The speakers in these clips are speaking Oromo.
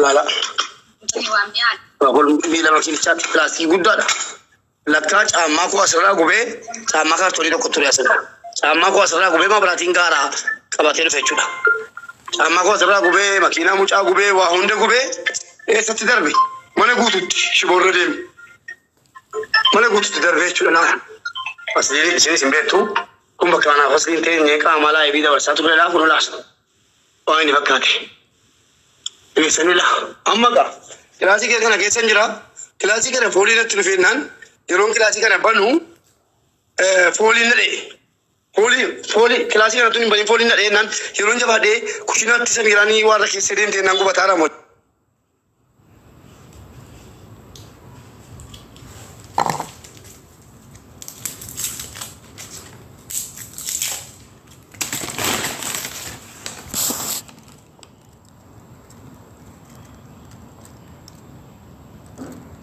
Laala. Kun miila makiinichaatti pilaastikii guddaadha. Lakkaa caammaa koo asirraa gubee caammaa kaartoonii tokko ture asirra. Caammaa koo asirraa gubee mabraatiin gaaraa qabatee dhufe jechuudha. Caammaa koo asirraa gubee makiinaa mucaa gubee waa hunda gubee eessatti darbe mana guututti shiboorra deeme. Mana guututti darbe jechuudha naa. Asliin isinis hin beektu. Kun bakka kanaaf asliin teenyee qaama laayibii dabarsaa turre laa kun laasa. Waan inni fakkaate. Dhiyeessanii laa. Amma gaa kilaasii kana keessa hin jira. Kilaasii kana foolii irratti dhufeennaan yeroon kilaasii kana banu fooliin na dha'e. Foolii foolii kilaasii kana tun hin banin fooliin na dha'e naan yeroon jabaadhee kushinaatti samiiraanii waan irra keessee deemtee naan gubataa ramoo.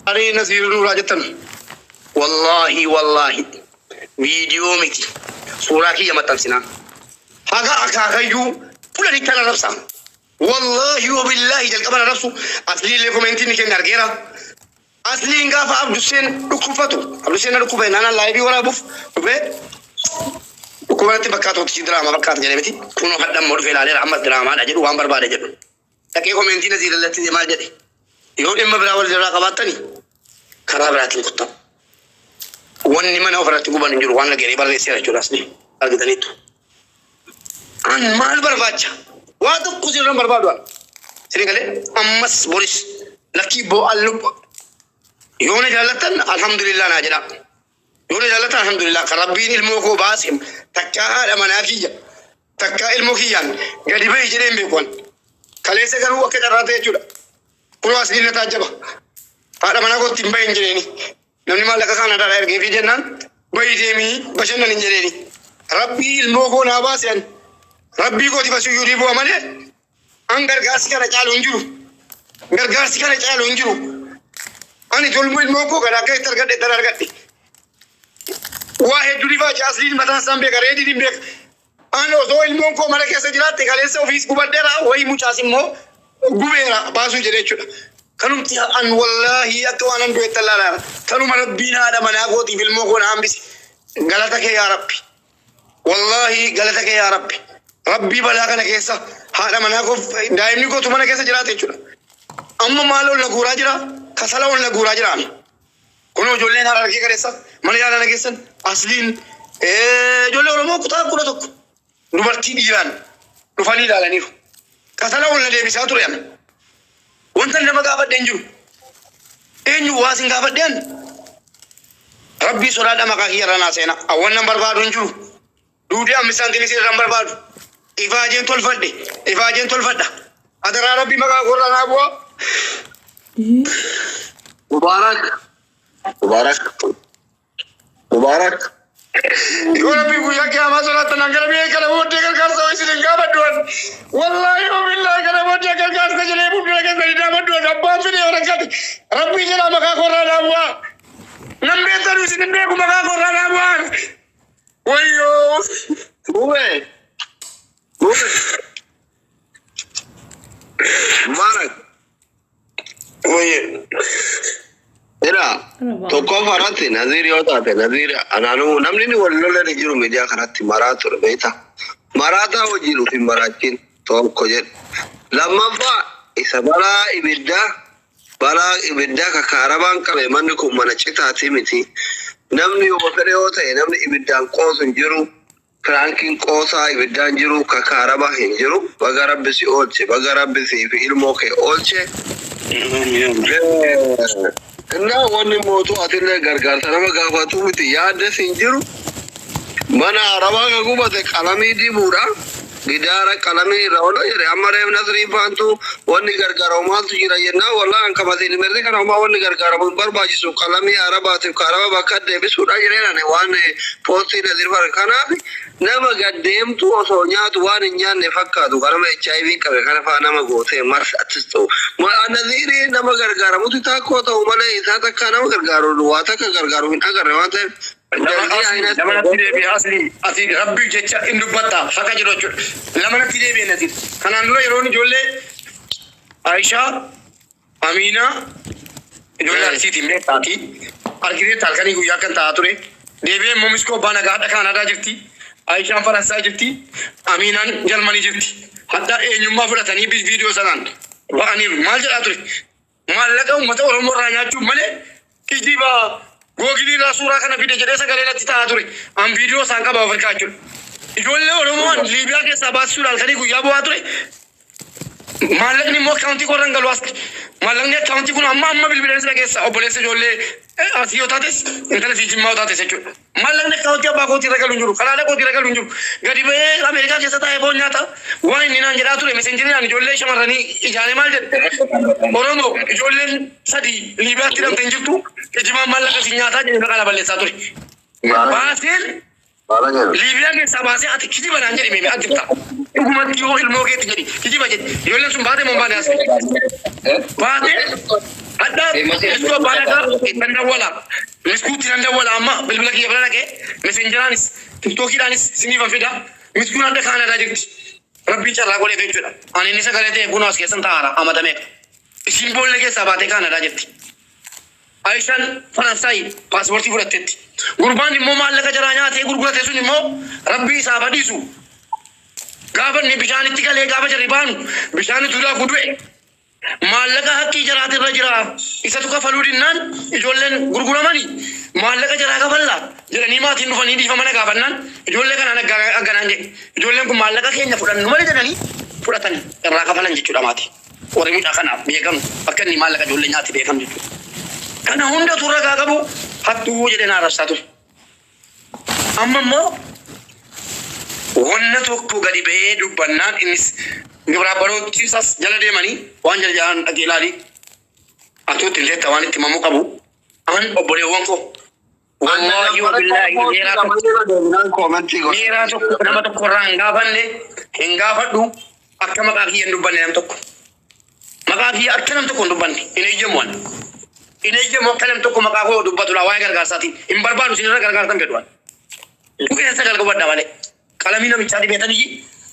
Ari Nasiir Nuuraa jettan. Wallaahi wallaahi viidiyoo miti suuraa kiyya maxxansinaa. Haga akaakayyuu fuula kan arrabsa. Wallaahi wabillaahi jalqaba arrabsu asliillee komentii ni kenna argeera. Asliin gaafa Abduseen dhukkubfatu Abduseen na dhukkube naan laayibii waraabuuf dhufee dhukkuba natti fakkaatu hojii diraamaa fakkaata jedhee miti. Kunoo hadhammoo dhufee ilaaleera ammas diraamaadha jedhu waan barbaade jedhu. Dhaqee komentii Nasiir irratti maal jedhe? Yoo dhimma biraa wal irraa qabaattani karaa biraatiin kuttaa. Wanni mana ofirratti guban hin jiru waan nageeree barreesseera jechuudha asli argitaniittu. An maal barbaacha? Waa tokko sirran barbaadu an. Sini galee ammas boris lakkii bo'aan lubbu. Yoo na jaallattan alhamdulillah naa jedha. Yoo na jaallattan alhamdulillah kan rabbiin ilmoo koo baase takkaa haadha manaa kiyya takkaa ilmoo kiyyaan gadi bahi jedhee hin beeku an. Kaleessa garuu akka carraa ta'e jechuudha. Kunoo asliin na taajjaba. Haadha manaa kootti hin bahin jedheeni. Namni maallaqa Kaanaadaadhaa ergeefii jennaan bahi deemii bashannan hin jedheeni. Rabbii ilmoo koo naa baase an. Rabbii kooti basuyyuu ni bu'a malee an gargaarsi kana caalu hin jiru. Gargaarsi kana caalu hin jiru. Ani tolmuu ilmoo koo kana akka itti argadhe tan argadhe. Waa hedduu ni faacha asliin mataan isaan beeka reediin hin beeka. An osoo ilmoon koo mana keessa jiraatte kaleessa ofiis gubadheera wayii mucaas immoo gubeera baasuu jedhe jechuudha. Kanumti an wallaahi akka waan an du'etti allaalaara. Kanuma rabbiin haadha manaa kootiif ilmoo koo na hambise. Galata kee yaa Rabbi. Wallaahi galata kee yaa Rabbi. Rabbii balaa kana keessa haadha manaa koof daa'imni kootu mana keessa jiraate jechuudha. Amma maal ol na guuraa jira? Kasala ol na guuraa jira. Kunoo ijoolleen harargee kaleessa mana yaalaa na geessan asliin ijoollee Oromoo kutaa 11 dubartii dhiiraan dhufanii ilaalaniiru. Kasala ol na deebisaa ture ana. Wanta nama gaafadhe hin jiru. Eenyu waa sin gaafadhe an? Rabbii sodaadha maqaa kiyya irra naa seena. Awwan nan barbaadu hin jiru. Duudee amma saantimis irra hin barbaadu. Ifaajeen tolfadhe. Ifaajeen tolfadha. Adaraa rabbii maqaa koo irraa naa bu'aa. Mubarak. Mubarak. Mubarak. Yoo rabbii guyyaa qiyaamaa sodaattan an gara biyya kana booddee gargaarsa ho'i isin hin gaafadhu an. Wallaahi billaahi kana booddee gargaarsa jedhee fuuldura keessan hin dhaabadhu an. Abbaan fedhe yoo rakkate rabbii jedhaa maqaa koo irraa naa bu'aa. Nan beektanu isin hin beeku maqaa koo irraa naa bu'aa. Wayyoo. Bube. Bube. Mubarak. Wayyee. Ira tokkoffaa irratti Naziir yoo taate Naziir anaanuu namni inni wal lolan hin jiru miidiyaa kanatti maraatu beekta. Maraataa wajjin of hin maraachiin tokko jedhu. Lammaffaa isa balaa ibiddaa balaa ibiddaa kakaarabaan qabe manni kun mana citaatii miti. Namni yoo fedhe yoo ta'e namni ibiddaan qoosu hin jiru. Piraankiin qoosaa ibiddaan jiru kakaaraba hin jiru. Baga rabbi si oolche baga rabbi si fi ilmoo kee oolche. Innaa wanni mootuu atillee gargaarsa nama gaafatu miti yaaddes hin jiru. Mana arabaa ka gubate qalamii dibuudha. Gidaara qalamii irra ola jedhe amma reef nasrii faantu wanni gargaaramu maaltu jira jennaan wallaahi an kamatiin mirri kana homaa wanni gargaaramu hin barbaachisu qalamii arabaatiif ka araba bakka deebisuudha jedheen ani waan poostii nasir fara kanaaf nama gaddeemtu osoo nyaatu waan hin nyaanne fakkaatu kanama HIV qabe kana faa nama gootee mars attis ta'u Naziirii nama gargaaramutu taakkoo ta'u malee isaa takka nama gargaaru waa takka gargaaru hin agarre waan ta'eef Lama asli lama natti deebi'e asli ati rabbiif jecha hin dubbatta haqa jedhu jechuudha. Lama natti deebi'e Naziir. Kanaan dura yeroon ijoollee Aishaa, Amiinaa, ijoollee Arsiitiin beektaati. Argiteetta halkanii guyyaa kan ta'aa ture. Deebi'ee immoo Miskoo abbaa nagaadha Kaanaadaa jirti. Aishaan Faransaay jirti. Amiinaan Jarmanii jirti. Haddaa eenyummaa fudhatanii viidiyoo sanaan ba'aniiru. Maal jedhaa ture? Maallaqa uummata Oromoo irraa nyaachuuf malee kijiba Googilii irraa suuraa kana fide jedhee sagalee irratti ta'aa ture. An viidiyoo isaan qaba Afrikaa jechuudha. Ijoollee Oromoo Liibiyaa keessaa baasisuudhaan halkanii guyyaa bu'aa ture. Maallaqni immoo akkaawuntii korran galu as. Maallaqni akkaawuntii kun amma amma bilbileen sila keessa obboleessa ijoollee asii yoo taates, intala sii Jimmaa yoo taates jechuudha. Maallaqni akkaawuntii abbaa kootii irra galu hin jiru. Karaalee kootii irra galu hin jiru. Gadi ba'ee Ameerikaa keessa taa'ee foon nyaata. Waan inni naan jedhaa ture messenjeriidhaan ijoollee shamarranii ijaaree maal jedhe? Oromoo ijoolleen sadii Liibiyaatti hidhamte hin jirtu. Kijibaan maallaqa isin nyaataa jedhee maqaa balleessaa ture. Baaseen Liibiyaa keessaa baasee ati kijiba naan jedhi meeme ati jirta. Dhugumatti yoo ilmoo keetti jedhi kijiba jedhi. Ijoolleen sun baatee moo hin baane as? Baatee hadhaa miskuu abbaa nagaa ittan dawwala. Miskuutti nan dawwala amma bilbila kiyya bira dhaqee messengeraanis tiktookiidhaanis siniifan fida. Miskuun adda Kaanadaa jirti. Rabbiin carraa godheef jechuudha. Ani inni sagalee ta'e kunoo as keessan taa'aara amata meeqa. Isiin boolla keessaa baatee Kaanadaa jirti. Aishaan Faransaay paaspoortii fudhatteetti. Gurbaan immoo maallaqa jaraa nyaatee gurgurate sun immoo Rabbii isaa badhiisu. Gaafa inni bishaanitti galee gaafa jarri baanu bishaanitu daakuu du'e. Maallaqa haqqii jaraati irra jira. Isatu kafaluu dinnaan ijoolleen gurguramani maallaqa jaraa kafalla jedhanii maatiin dhufanii dhiifama na gaafannaan ijoollee kanaan agganaan jedhe. Ijoolleen kun maallaqa keenya fudhannu malee jedhanii fudhatan irraa kafalan jechuudha maatii. Warri mucaa kanaaf beekamu akka inni maallaqa ijoollee nyaate beekamu jechuudha. Kana hundatu ragaa qabu hattuu jedhee na arrabsaa ture. Amma immoo wanna tokko gadi ba'ee dubbannaan innis gibira barootti isas jala deemanii waan jala jalaan dhaqee ilaali. Atuutti illee waan itti himamuu qabu. An obboleewwan koo wallaahi wa billaahi meeraa tokko nama tokko irraa hin gaafanne, hin gaafadhu. Akka maqaa kiyya hin dubbanne nam tokko. Maqaa kiyya akka nam tokko hin dubbanne hin eeyyamu ani. Hin eeyyamu akka nam tokko maqaa koo dubbatudha waa'ee gargaarsaatiin. Hin barbaadu isin irra gargaartan fedhu ani. Du'een sagal gubadha malee. Qalamii namichaa dibeetaniyyi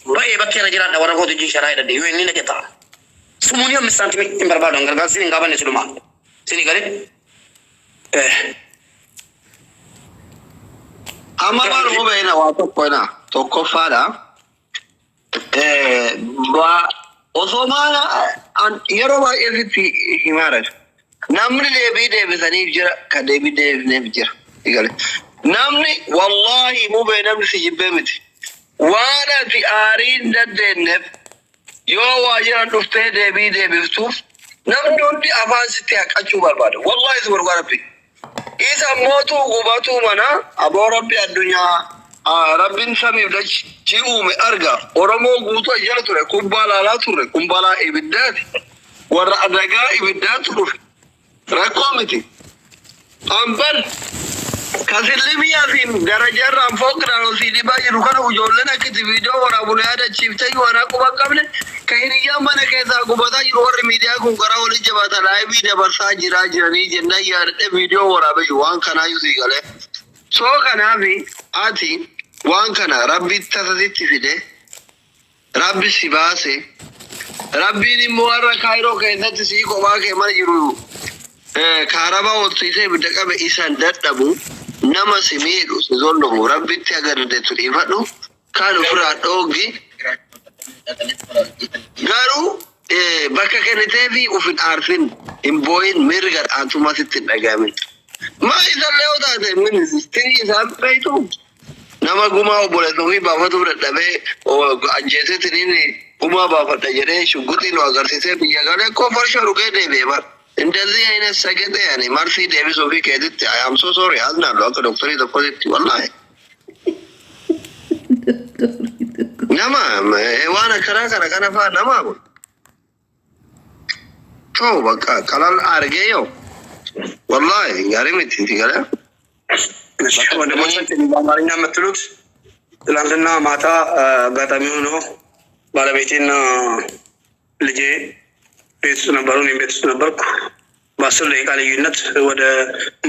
ba'ee bakkee irra jiraadha warra kootu ijji sharaa hidhadhe yoo inni naqe ta'a. Sumuunii 5 saantimii hin barbaadu an gargaarsi hin gaafanne silumaa. Sini galee. Amma baru beena waa tokko ina tokkoffaadha. Osoo maala yeroo baay'ee sitti himaara. Namni deebii deebisaniif jira, kan deebii deebisneef jira. Namni wallaahi mubee namni si jibbee miti. Waan ati aarii hin dandeenyeef yoo waa jiran dhuftee deebii deebiftuuf namni hundi afaan sitti haqachuu barbaada. Wallaahi si barbaada Rabbi. Isa mootuu gubatuu mana aboo Rabbi addunyaa Rabbiin samiif dachii uume arga. Oromoo guutuu jala ture, kubbaa laalaa ture, kumbalaa ibiddaati. Warra adagaa ibiddaatu dhufe. Rakkoo miti. Ambar kasillimii asiin darajaarraan fooqiraan osii dhibaa jiru kana ijoolleen akkatti viidiyoo waraabuun yaadachiiftee waan quba hin qabne ka hiriyyaan mana keessaa gubataa jiru warri miidiyaa kun karaa waliin jabaata laayivii dabarsaa jiraa jiranii jennaan yaadadhe viidiyoo waraabee jiru waan kanaayyuu sii galee. Soo kanaafi ati waan kana Rabbi tasa sitti fide, Rabbi si baase, Rabbiin immoo har'a Kaayiroo keessatti sii kophaa kee mana jiru kaarabaa horsiisee ibidda qabe isan dadhabu nama si miidhu si zollomu Rabbitti haga dandeettu dhiifadhu kaan ofirraa dhooggi. Garuu bakka kenniteefi uf hin aarsin, hin boo'in, mirga aantummaa sitti hin dhaga'amin. Maa isallee yoo taate ministirii isaan beektu nama gumaa obboleessa ofii baafatuu dadhabee ajjeeseetiniin gumaa baafadha jedhee shugguxii nu agarsiisee biyya galee koo farshoo dhugee deebi'e bar. እንደዚህ አይነት ሰገጤ ያኔ ማርፊ deebisuu fi keetitti I am so sorry አዝናለሁ akka doktorii tokkotti wallahi. Nama waan akkanaa kana kana faa nama kun. Too bakka qalal argee yoo wallahi gaarii miti si galee. ወንድሞቻችን በአማርኛ የምትሉት ትናንትና ማታ አጋጣሚ ሆኖ ባለቤቴና ልጄ ቤት ውስጥ ነበሩ። እኔም ቤት ውስጥ ነበርኩ። በ10 ደቂቃ ልዩነት ወደ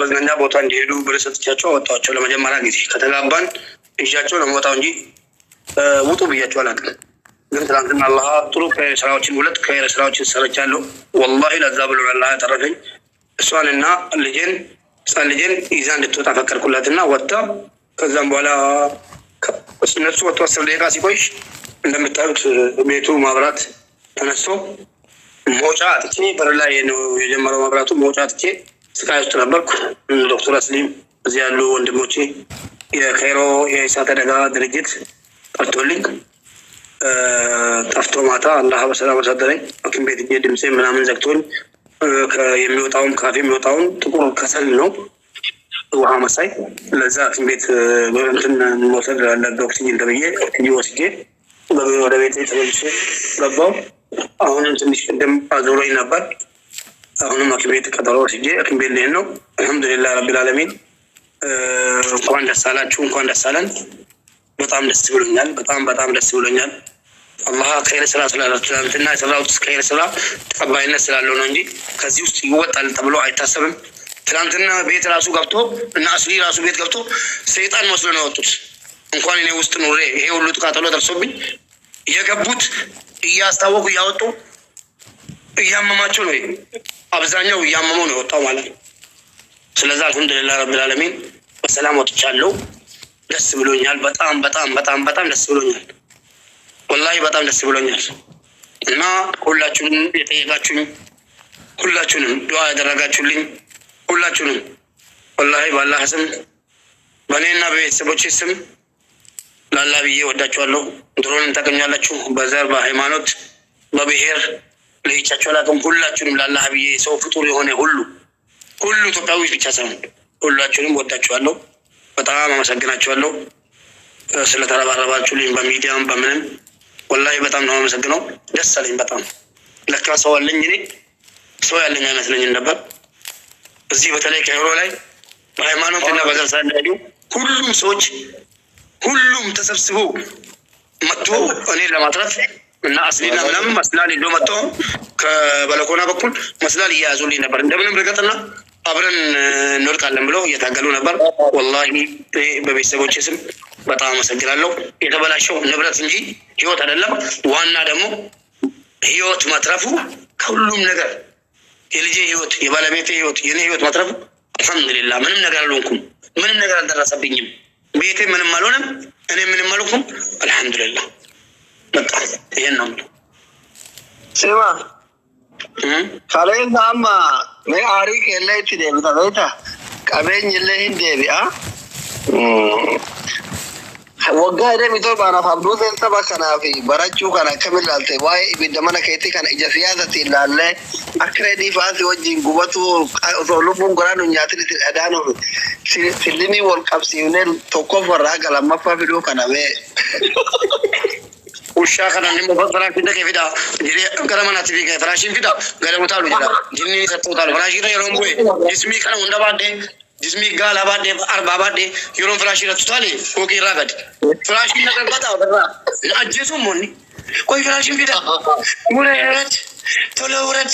መዝናኛ ቦታ እንዲሄዱ ብር ሰጥቻቸው አወጣኋቸው። ለመጀመሪያ ጊዜ ከተጋባን ይዣቸው ነው የምወጣው እንጂ ውጡ ብያቸው አላውቅም። ግን ትናንትና አላህ ጥሩ ከይር ስራዎችን ሁለት ከይር ስራዎችን ሰርቻለሁ። ወላሂ ለዛ ብሎ አላህ ያተረፈኝ። እሷንና ልጄን ህፃን ልጄን ይዛ እንድትወጣ ፈቀድኩላትና ወጥታ ከዛም በኋላ እነሱ ወጥቶ 10 ደቂቃ ሲቆይ እንደምታዩት ቤቱ ማብራት ተነስቶ መውጫ አጥቼ በር ላይ ነው የጀመረው መብራቱ። መውጫ አጥቼ ስቃይ ውስጥ ነበርኩ። ዶክተር አስሊም እዚህ ያሉ ወንድሞቼ የካይሮ የእሳት አደጋ ድርጅት ጠርቶልኝ ጠፍቶ ማታ አላህ በሰላም አሳደረኝ። ሐኪም ቤት ሄጄ ድምፄ ምናምን ዘግቶኝ የሚወጣውም ካፌ የሚወጣውን ጥቁር ከሰል ነው ውሃ መሳይ። ለዛ ሐኪም ቤት እንትን መውሰድ አለብህ ኦክሲጅን ተብዬ ኦክሲጅን ወስጄ ወደ ቤቴ ተመልሼ ገባሁ። አሁንም ትንሽ ቅድም አዙሮኝ ነበር። አሁንም ሐኪም ቤት ቀጠሮ ወስጄ ሐኪም ቤት ልሄድ ነው። አልሐምዱሊላህ ረቢል ዓለሚን። እንኳን ደስ አላችሁ፣ እንኳን ደስ አለን። በጣም ደስ ብሎኛል። በጣም በጣም ደስ ብሎኛል። አላህ ከይር ስራ ስላለ ትናንትና የሰራሁት ከይር ስራ ተቀባይነት ስላለው ነው እንጂ ከዚህ ውስጥ ይወጣል ተብሎ አይታሰብም። ትናንትና ቤት ራሱ ገብቶ እና አስሊ ራሱ ቤት ገብቶ ሰይጣን መስሎ ነው የወጡት። እንኳን እኔ ውስጥ ኑሬ ይሄ ሁሉ ቃጠሎ ደርሶብኝ የገቡት እያስታወቁ እያወጡ እያመማቸው ነው። አብዛኛው እያመመው ነው የወጣው ማለት ነው። ስለዛ አልሐምዱሊላህ ረቢል ዓለሚን በሰላም ወጥቻለሁ። ደስ ብሎኛል። በጣም በጣም በጣም በጣም ደስ ብሎኛል። ወላሂ በጣም ደስ ብሎኛል። እና ሁላችሁንም የጠየቃችሁኝ፣ ሁላችሁንም ዱዓ ያደረጋችሁልኝ፣ ሁላችሁንም ወላሂ በአላህ ስም በእኔና በቤተሰቦቼ ስም ላላ ብዬ ወዳችኋለሁ። ድሮንም ታገኛላችሁ። በዘር፣ በሃይማኖት፣ በብሔር ለይቻችሁ አላውቅም። ሁላችሁንም ላላህ ብዬ ሰው ፍጡር የሆነ ሁሉ ሁሉ ኢትዮጵያዊ ብቻ ሳይሆን ሁላችሁንም ወዳችኋለሁ። በጣም አመሰግናችኋለሁ ስለተረባረባችሁልኝ በሚዲያም በምንም ወላሂ በጣም ነው አመሰግነው። ደስ አለኝ በጣም። ለካ ሰው አለኝ፣ እኔ ሰው ያለኝ አይመስለኝም ነበር። እዚህ በተለይ ካይሮ ላይ በሃይማኖት እና በዘር ሳይለያዩ ሁሉም ሰዎች ሁሉም ተሰብስቦ መጥቶ እኔን ለማትረፍ እና አስሊና ምናምን መስላል ይዞ መጥቶ ከበለኮና በኩል መስላል እየያዙልኝ ነበር። እንደምንም ርገጥና አብረን እንወድቃለን ብሎ እየታገሉ ነበር። ወላሂ በቤተሰቦች ስም በጣም አመሰግናለሁ። የተበላሸው ንብረት እንጂ ህይወት አይደለም። ዋና ደግሞ ህይወት መትረፉ ከሁሉም ነገር የልጄ ህይወት፣ የባለቤቴ ህይወት፣ የኔ ህይወት መትረፉ አልሐምዱሊላህ። ምንም ነገር አልሆንኩም። ምንም ነገር አልደረሰብኝም። ቤቴ ምንም አልሆነም። እኔ ምንም አልሆንኩም። አልሐምዱሊላህ። በቃ ይሄን ነው የምለው። Sima, kaleessa amma mee aarii keellee itti deebita beektaa? Qabeenyi illee hin deebi'a. Waggaa 27 abduu saba kanaa fi barachuu kana akkamiin ilaalte? Waa'ee ibidda mana keetii kana ija siyaasatiin ilaallee akka reedii faasii wajjin gubatu osoo lubbuun garaa nu nyaatin itti dhadaanuuf sillimii wal qabsiifnee tokkoffaa haga lammaffaa fiduu kana mee. ውሻ kana inni firaashin dhaqee fida jedhee gara manaatti fiigee firaashin fida gara utaalu jedha. Jinni isatti utaalu firaashii irra yeroo bu'e jismii kana hunda baadhee, jismii gaalaa baadhee, arbaa baadhee yeroo firaashii irratti utaale fooqii irraa gadi. Firaashiin na darbata ofirraa na ajjeesuun moonni. Qoy firaashin fida. ውረድ ቶሎ ውረድ።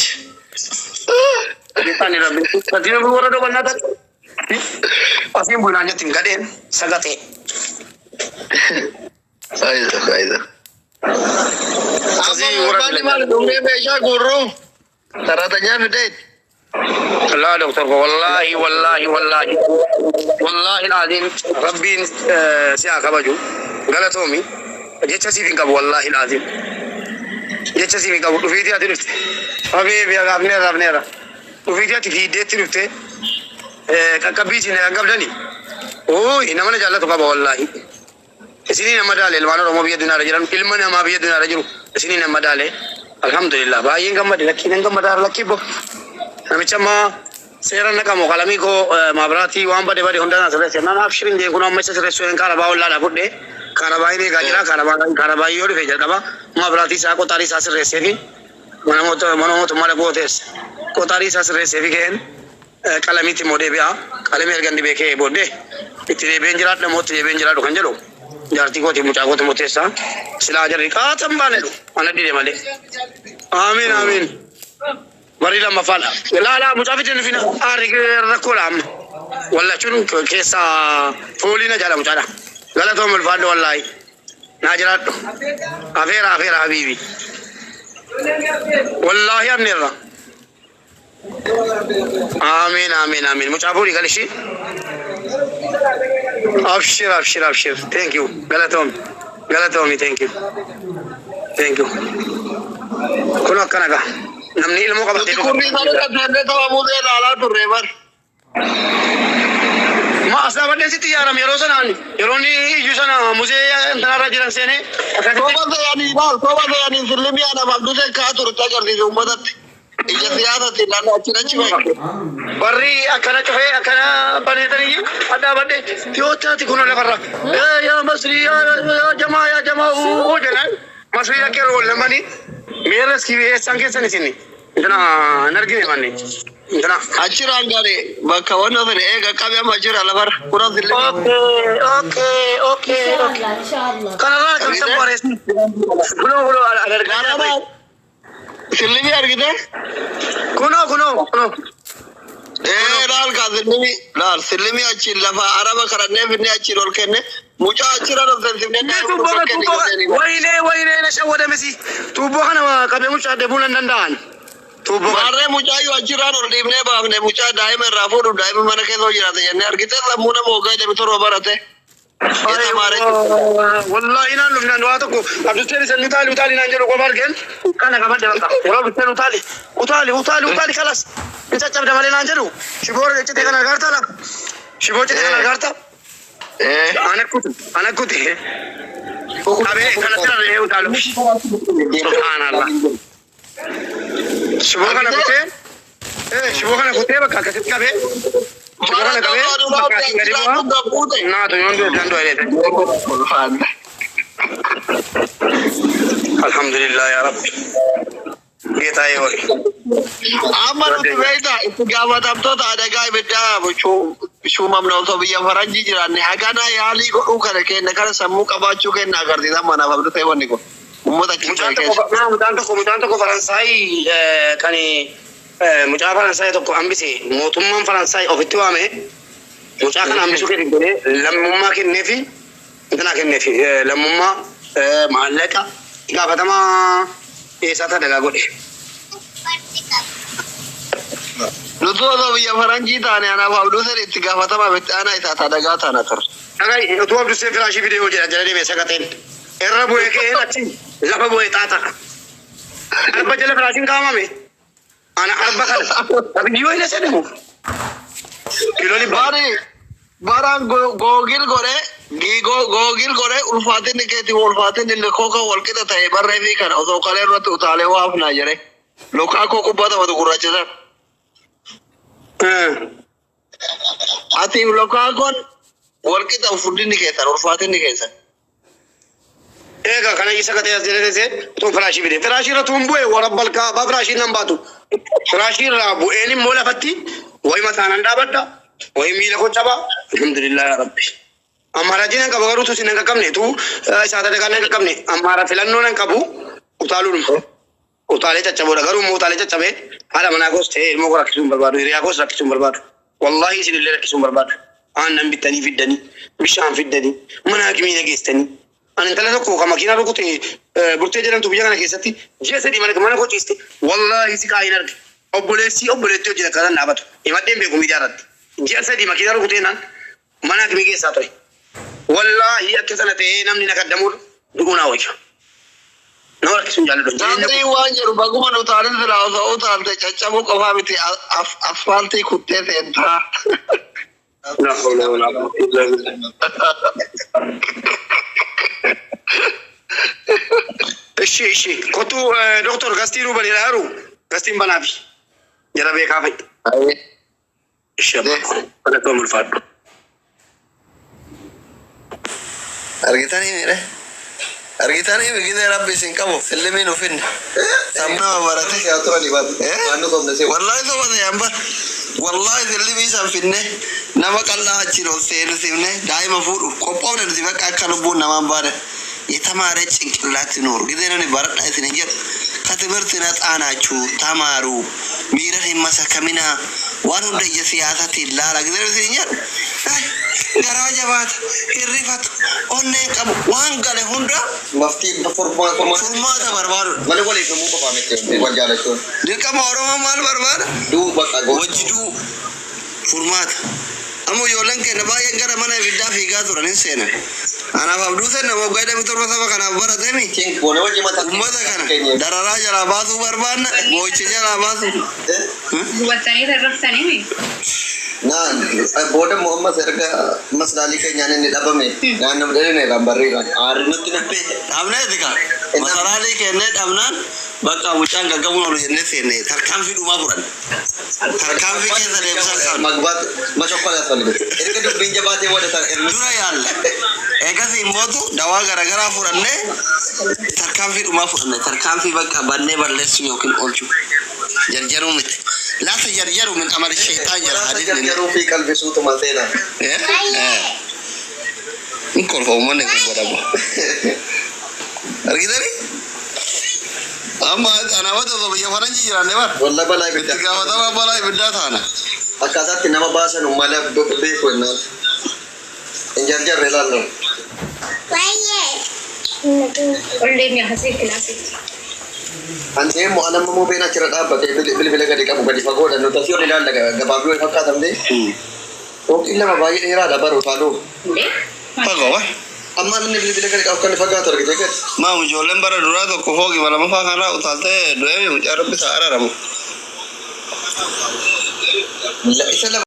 ከዚህ ነው የሚወረደው። በእናታችሁ asiin bunaan jettiin gadheen sagaxee. አይዞህ አይዞህ። ከዚህ ውረድ። Amma maal meeshaa guurru ሰራተኛ fideet. لا دكتور، والله والله والله والله العظيم ربين si haa kabaju, galatoomi. Jecha siif hin qabu, wallahi العظيم jecha siif hin qabu. Dhufiitii ati dhufte habiibi rafneera rafneera. Dhufiitii ati fiiddeetti dhufte qaqqabbii isin kan qabdani ooyi nama na jaallatu qaba. Wallahi isinii nama daale. Ilmaan Oromoo biyya duniyaarra jiran, ilma namaa biyya duniyaarra jiru isinii nama daale. Alhamdulillah, baay'een gammade. Lakkii nan gammadaa lakkii bo namicha ammaa seera naqamu qalamii koo maabiraatii waan bade bade hundaan sirreesse naan abshirin jeen. Kun amma isa sirreessuu hin kaarabaa ollaadhaa fudhee kaarabaa hin eegaa jira. Kaarabaa yoo dhufe jalqaba maabiraatii isaa qoxaarii isaa sirreessee fi mana mootummaa dhaquu teesse qoxaarii isaa sirreessee fi ka'een qalamiitti immoo deebi'a. Qalamii erga inni beekee booddee itti deebi'een jiraadha moo itti deebi'een jiraadhu kan jedhu jaartii kooti mucaa kooti murteessaa. Silaa jarri qaatan baanedhu ana dide malee. Amiin amiin. Barii lammaffaadha. Laalaa mucaa fidee nufina aarri rakkoodha amma. Wallachuun keessaa fooliina jaala mucaadha. Galatoom ulfaadha wallaahi. Naa jiraadhu. Afeera afeera habiibi. Wallaahi amneerra. Amiin amiin amiin. Mucaa fuudhii kan ishii. Abshir abshir abshir. Thank you. Galatoomi. Galatoomi thank you. Thank you. Kun akkana gaa. Namni ilmoo qabatee Nuti kurrii sana qabdeennee tapha muuzee ilaalaa turre bar. Ma as dhaabadheen sitti ijaarame yeroo sanaan yeroo inni iyyuu sana musee intanarra jiran seenee akkasitti Soba se'anii laal soba se'anii sillimii anaaf abduseen ka'aa turte agarsiise uummatatti. Ija siyaasatti naannoo achi achi bahe. Warri akkana cufee akkana baneetanii adhaabadhe tiyootaati kunoo lafarra. Yaa Masrii yaa jamaa yaa jamaa uu jedhan Masrii rakkee yeroo lamanii miira eessaan keessan isin intana hin argine manni intana. Achirraan gari bakka wanna sana eega qabe amma jira lafarra. Kuna sillimii. Okay okay okay okay. İnşallah, inşallah. Kanarraa kan sabbu areessi. Kunoo kunoo alargaa Kanarraa sillimii argite? Kunoo kunoo kunoo. Ee laal kaa sillimii laal sillimii achiin lafa araba kadhannee finne achiin ol kenne mucaa achirra dhofsensifnee daa'ima Tuubboo ol kenne tuubboo ijoolleen. Wayinee wayinee na shawwadamesi tuubboo kana qabee mucaa deebuu nan danda'an. Tuubboo kana. Maarree mucaayyuu achirraan ol dhiibnee baafne mucaa daa'ima irraa fuudhu daa'ima mana keessa jiraate jennee argite sammuu nama waggaa 27 barate. Wallahi naan dhufnaan waa tokko abdusteen isan utaali utaali naan jedhu qofa argeen kana qabadde bakka warra abdusteen utaali utaali utaali utaali kalas hin caccabda malee naan jedhu shiboo cite kana argaarta la shiboo cite kana argaarta ana kuti ana kuti qabee kana sirra re'ee utaalu subhaanallah shiboo kana kutee shiboo kana kutee bakka akkasitti qabee shiboo kana qabee bakka asiin gadi bu'aa naatu yoon du'e nan du'e jedhe. Alhamdulillah ya Rabbi. ጌታዬ ሆይ Amma nuti beektaa itti gaafatamtoota adagaa ibiddaa shuumamna osoo biyya faranjii jiraanne hagana yaalii godhuu kana kenna kana sammuu qabaachuu kenna agarsiisa manaaf abduu ta'e wanni kun uummata Mucaan keessa tokko keessa. mucaan tokko Faransaay kan mucaa Faransaay tokko hambise mootummaan Faransaay ofitti waame mucaa kana hambisuu kenni godhee lammummaa kenneefi intanaa kenneefi lammummaa maallaqa gaafatamaa eessaata dagaa godhe. Nuti osoo biyya faranjii taane anaaf abduu ta'e itti gaafatamaa itti aanaa isaa adagaa taana turre. Dhagaa utuu abdusee firaashii fidee hojii jala deemee sagateen irra bu'ee ka'een achi lafa bu'ee xaaxa. Arba jala firaashiin kaa'amame. Ana arba kana. Abiyyoo hin sedemu. Kiiloo dhibba. Bari baraan googil godhee googil godhee ulfaatinni keetii ulfaatinni kooka wal qixa ta'e barree fi kana osoo kalee irratti utaalee waafnaa jedhe. Lukaakoo kubbaa taphatu gurraacha sana. Ati Lukaakoon wal qixa furdinni keessan ulfaatinni keessan. Egaa kana isa katee as jala teessee utuun firaashii fide. Firaashii irra tuun bu'ee warra balkaa abbaa firaashii nan baatu. Firaashii irraa bu'een immoo lafatti wayi mataan nan dhaabadha. Wayi miila koo cabaa. Alhamdulillah ya Rabbi. Ammaara jinan qaba garuu tusi nan qaqqabne tu isaa tadagaa nan qaqqabne ammaara filannoo nan qabu utaaluun utaalee caccaboodha garuu immoo utaalee caccabee haadha manaa koos ta'ee ilmoo koo rakkisuu hin barbaadu hiriyaa koos rakkisuu hin barbaadu wallaahi isin illee rakkisuu hin barbaadu aannan bittanii fiddanii bishaan fiddanii mana hakimii nageessanii ani intala tokko kan makiinaa rukute burtee jedhamtu biyya kana keessatti ji'a 3 mana koo ciiste wallaahi si kaayin arge obboleessi obboleettii hojii akkaataan dhaabatu himadheen beeku miidiyaa irratti ji'a 3 makiinaa rukutee naan mana hakimii keessaa ture wallaahi akka sana ta'ee namni na kaddamuun du'uu naa wayya nama rakkisuun jaalladhu jireenya Daandii waan jedhu baguma nu utaalin silaa osoo utaalte caccabuu qofaa miti asfaaltii kuttee seentaa. La hawla wala quwwata illa billah. እሺ እሺ ኮቱ ዶክተር ጋስቲኑ በሌላ ሩ ጋስቲን በናፊ ጀረቤ ካፈኝ እሺ አባ በለቶ ምልፋዱ Argitanii miire? Argitanii gizee rabbi isin qabu sillimiin ufinne. Sammuu nama barate. Wallaahi soba ta'e bar. Wallaahi sillimii san finne nama qal'aa achiin ol seensifne daa'ima fuudhuuf qophoofne nuti bakka akka lubbuun namaan baane. የተማረ ጭንቅላት ይኖር ጊዜ ነው baradha isin jedhu ከትምህርት ነፃ ናችሁ ተማሩ። miira hin masakaminaa Waan hunda ija siyaasaatiin laala. Gizee isin jedhu garaa jabaata, hirrifatu, onnee qabu, waan gale hunda Maftii furmaata furmaata barbaadudha. Malee waliif himuu qofaa miti wal jaalachuun. Dirqama Oromoo maal barbaada? Duu bakka goota. Wajji duu furmaata. Amma ijoolleen keenya baay'een gara mana ibiddaa fiigaa turan hin seenan. Anaaf Abduu seenna waggaa 27 saba kanaaf baratemi. King goone wajji mataa Uummata kana dararaa jalaa baasuu barbaanna, boo'icha jalaa baasuu. Gubattanii rarrabsanii. Naan booda immoo ammas erga maslaalii keenyaan inni dhabame naannoo dheerineerraan barreeraan aarri nutti naffee. Dhabneeti ka. Masaraalee kennee dhabnaan bakka mucaan gaggabuun ol jennee seenne tarkaanfii dhumaa fudhanne. Tarkaanfii keessa deemsaa qabna. Magbaat mashokkola yaasfallibe. Erga dubbiin jabaatee booda erga Dura yaalle. Eegas immootu dawaa garaagaraa fudhannee tarkaanfii dhumaa fudhanne. Tarkaanfii bakka bannee balleessuu yookiin oolchuu. Jarjaruu miti. Laata jarjaruu min amali sheexaan jira hadiisni. Jarjaruu fi qalbisuutu maseena. Hin kolfa uummanni kun godhamu. Argitanii? Amma ana wata osoo biyya faranjii jiraanne bara. Walla balaa Itti ibiddaa. gaafatamaa balaa ibiddaa taana. Akkaataatti nama baasan malee beeku jennaan. Hin jarjarre ilaallu. Ol deemee hasee kilaasitti. An deemu an amma mubeen achirra dhaabbatee bilbila gadi qabu gadi fagoodha. Nuti asii ol ilaalla gabaabbii wayii fakkaatamne. Yookiin lama baay'ee dheeraadha baru utaaluu. Indee? Fagoo ba. Amma inni bilbila gadi qabu kan fagaatu argitee gadi. Maam ijoolleen bara duraa tokko fooqi lamaffaa kanarraa utaaltee du'ee mucaa rabbi isaa araaramu. Isa lama.